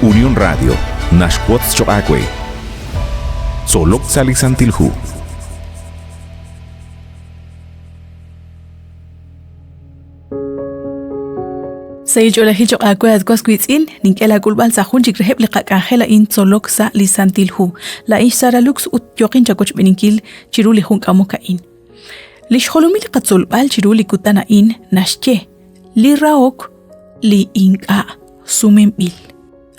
Unión Radio naxwotz choq' aawe. Tzolok sa' li Santil Hu. Sahil ch'oolejil choq' aawe at was wiitz'in, nink'e laak'ulb'al sa' jun chik reheb' li qak'anjel a'in tzolok sa' li Santil Hu. Laa'in xSara Lux ut yooqin chawochb'eeninkil chiru li jun k'amok a'in. Li xjolomil li qatzolb'al chiru li kutan a'in naxye li rahok li ink'a' sumenb'il.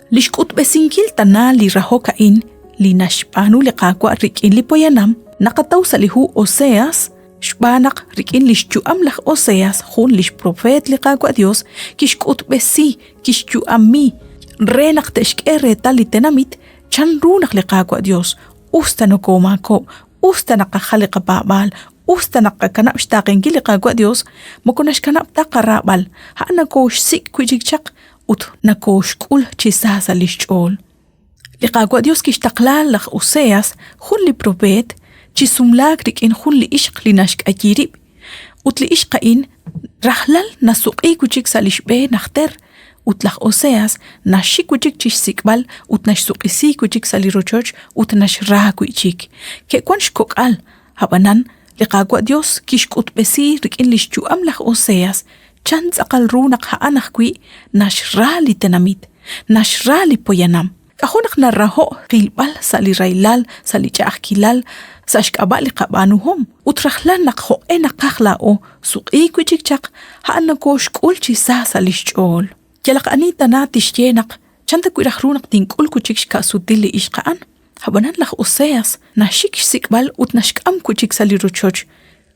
Li xk'utb'esinkil tana li rahok a'in li naxb'aanu li Qaawa' rik'in li poyanam naqataw sa' li hu Oseas xb'aan naq rik'in li xyu'am laj Oseas jun li xprofeet li Qaawa' Dios kixk'utb'esi, kixyu'ami re naq te'xk'e reetal li tenamit chan ru naq li Qaawa' Dios us ta nokoomaakob'k, us ta naqajal li qapaab'aal, us ta naqakanab' xtaaqenkil li Qaawa' Dios, moko naxkanab' ta qaraab'al, a'an nakooxsik' wi' chik chaq ut nakooxk'ul chi sa sa' li xch'ool. Li Qaawa' Dios kixtaqla laj Oseas, jun li propeet, chi sumlaak rik'in jun li ixq li naxk'ayi rib'. Ut li ixq a'in rajlal nasuq'iik wi' chik sa' li xb'e najter, ut laj Oseas naxik wi' chik chi xsik'b'al ut naxsuq'isi wi' chik sa' li rochoch ut naxra wi' chik. Ke'wank xkok'al, ab'anan li Qaawa' Dios kixk'utb'esi rik'in li xyu'am laj Oseas chan tz'aqal ru naq a'an ajwi' naxra li tenamit, naxra li poyanam. K'ajo' naq naraho'k qilb'al sa' li rahilal, sa' li ch'a'ajkilal, sa' xk'ab'a' li qab'aanuhom. Ut rajlal naq jo'q'e naqaj laa'o suq'iik wi' chik chaq, a'an nokooxk'ul chi sa sa' li xch'ool. Yalaq ani tana tixye naq chan ta wi' raj ru naq tink'ul wi' chik xka'sutil li ixq a'an. Ab'anan laj Oseas naxik xsik'b'al ut naxk'am wi' chik sa' li rochoch.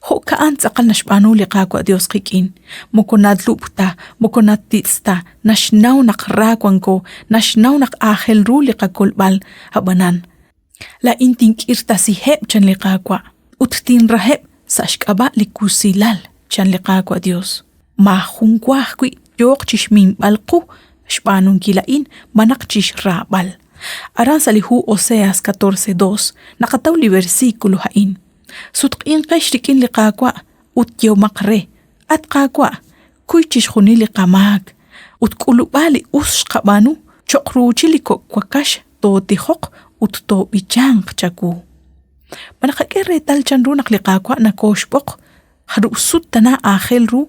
Jo'ka'an tz'aqal naxb'aanu li Qaawa' Yos qik'in. Moko nalub'k ta, moko natitz' ta, naxnaw naq ra wanko, naxnaw naq aajel ru li qakolb'al. Ab'anan, laa'in tink'irtasiheb' chan li Qaawa', ut tinraheb' sa' xk'ab'a' li wusilal, chan li Qaawa' Yos. Maajun wa ajwi' yooq chi xminb'al qu xb'aanunkil a'in malaj chi xraab'al. Aran sa' li hu Oseas 14:2 naqataw li versículo a'in. Sutq'inqex rik'in li Qaawa' ut yehomaq re, At Qaawa', kuy chixjunil li qamaak ut k'ulub'a li us xqab'aanu cho'q ruuchil li kok' wakax tootijoq ut toob'ichanq chawu. Ma naqak'e reetal chanru naq li Qaawa' nakooxb'oq jarub' sut tana aajel ru?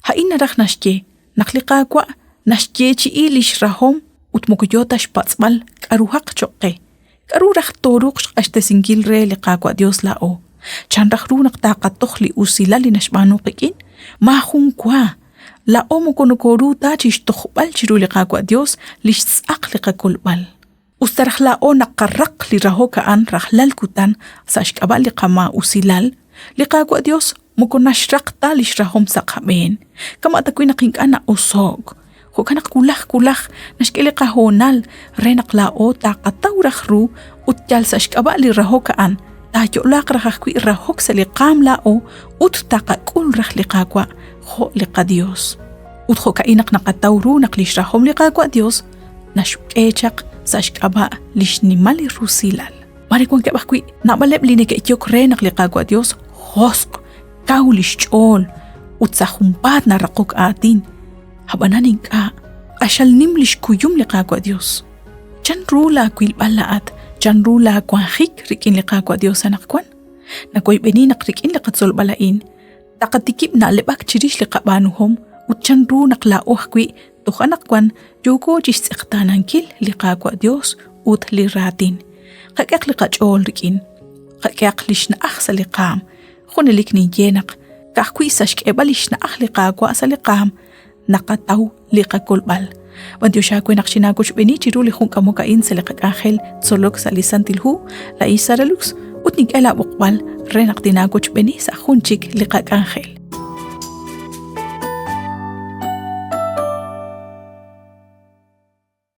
A'in naraj naxye naq li Qaawa' naxyeechi'i li xrahom ut moko yo ta xpatz'b'al k'aruhaq cho'q qe. K'aru raj tooruuq xq'axtesinkil re li Qaawa' Yos laa'o? Chan raj ru naq taaqatoj li usilal li naxb'aanu qik'in? Maajun wa! Laa'o moko nokooru ta chi xtojb'al chiru li Qaawa' Yos li xtz'aq li qakolb'al. Us ta raj laa'o naqaraq li rahok a'an rajlal kutan sa' xk'ab'a' li qamaa'usilal, li Qaawa' Yos moko naxraq ta li xrahom sa' qab'een, kama' tawi' naq ink'a' na'oso'k. Jo'kan naq wulaj wulaj naxk'e li qahoonal re naq laa'o taaqataw raj ru ut yal sa' xk'ab'a' li rahok a'an taayo'laaq raj ajwi' rahok sa' li qaam laa'o ut taqak'ul raj li Qaawa' jo' li qaDios. Ut jo'ka'in naq naqataw ru naq lix rahom li Qaawa' Dios naxk'e chaq sa' xk'ab'a' li xnimal li rusilal. Mare wankeb' ajwi' naab'aleb' li neke'yok re naq li Qaawa' Dios josq', kaw li xch'ool ut sa' junpaat naraqok aatin. Ab'anan ink'a', q'axal nim li xkuyum li Qaawa' Dios. Chan ru laawilb'al laa'at, chan ru laawanjik rik'in li Qaawa' Dios anaqwan? Nawoyb'eni naq rik'in li qatzolb'al a'in, taqatikib' na'leb'ak chirix li qab'aanuhom ut chan ru naq laa'o ajwi' toj anaqwan yooko chixtz'eqtaanankil li Qaawa' Dios ut li raatin. Qak'ehaq li qach'ool rik'in, qak'ehaq li xna'aj sa' li qaam. Junelik ninye naq ka'ajwi' sa' xk'eb'al li xna'aj li Qaawa' sa' li qaam naqataw li qakolb'al. B'antiox aawe naq xinaawochb'eeni chiru li jun k'amok a'in sa' li qak'anjel tzolok sa' li Santil Hu, laa'in Sara Lux, ut nink'e laab'oqb'al re naq tinaawochb'eeni sa' jun chik li qak'anjel.